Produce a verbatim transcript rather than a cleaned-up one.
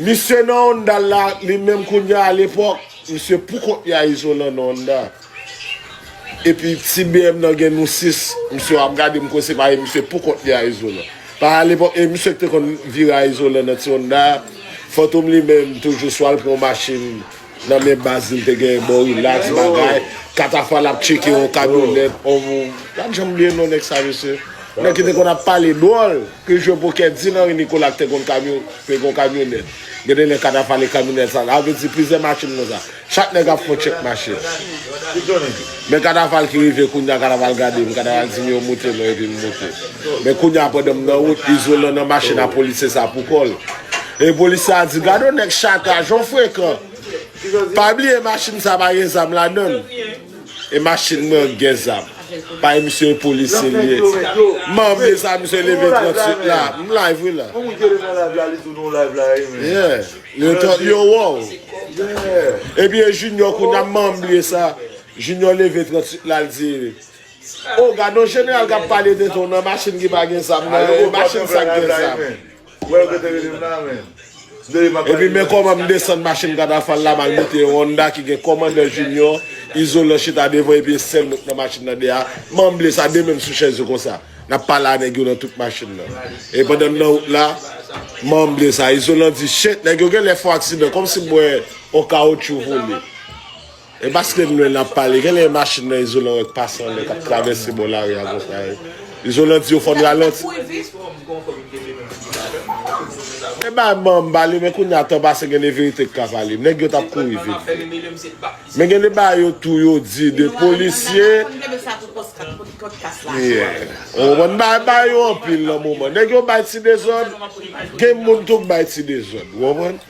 Misye nan Honda l la, li menm kounye a, alepòk, misye poukont li a Izolan nan Honda. Epi ti B M nan gen nou sis, misye ap gade m kwè se pa misye poukont li a Izolan. Pa alepòk, e misye ki te konn vire a Izolan nan ti Honda. Fantom li menm toujou swa l pran yon machin nan men baz li te gen bò relax bagay. Katafal ap tcheke yon kamyonèt. On, gad jan m bliye non nèg sa mesye. Nèg ki te konn ap pale dwòl, ki jwe pokè di nan ri Nikola ki te konn kamyon, te gon kamyonèt. Gen de lè Katafal e kamyonèt sa. Sa vle di plizyè machin konsa. Chak nèg ap fè tchèk machin. Men Katafal ki rive kounye a, Katafal gade m, Katafal di m yo moute non epi m moute. Men kounye a pandan m nan wout, Izolan nan machin a polisye sa pou kò l. E polisye a di, gade yon nèg chaka, jan w frekan. Pa bliye machin sa pa gen zam ladan l. E machin mwen gen zam. Pa e misye polisye li ye. Manm li sa misye leve tranntuit la. M live wi la. Yeah. Yo, yo, wow. Epi e Junior kounye a manm li sa. Junior leve tranntuit la l di, o gade yon jeneral k ap pale de tou nan machin ki pa gen zam nan. E machin sa k gen zam. Epi men kòman m desann machin Katafal la, m al moute yon Honda ki gen kòmandè Junior, Izolan chita devan epi e sèl nou k nan machin nan deyò. Manm li sa de men m sou chèz yo konsa. N ap pale a nèg yo nan tout machin nan. E pandan m nan wout la, manm li sa, Izolan di, shit, nèg yo genlè fè aksidan, kòmsi m wè yon kawotchou vole. E paske n lwen n ap pale, genlè e machin nan Izolan wè k pase anlè k ap travèse bò lari a konsa. Izolan di yo fò n ralanti. E bay manm pale, men kounye a tan pase gen de verite k ka pale. Nèg yo t ap kouri vit. Men gen de bagay yo tou yo di de polisye. Yeah. Ou konprann, bay, bay yo anpil nan moman. Nèg yo bay ti dezòd. Gen moun tou k bay ti dezòd. Ou konprann?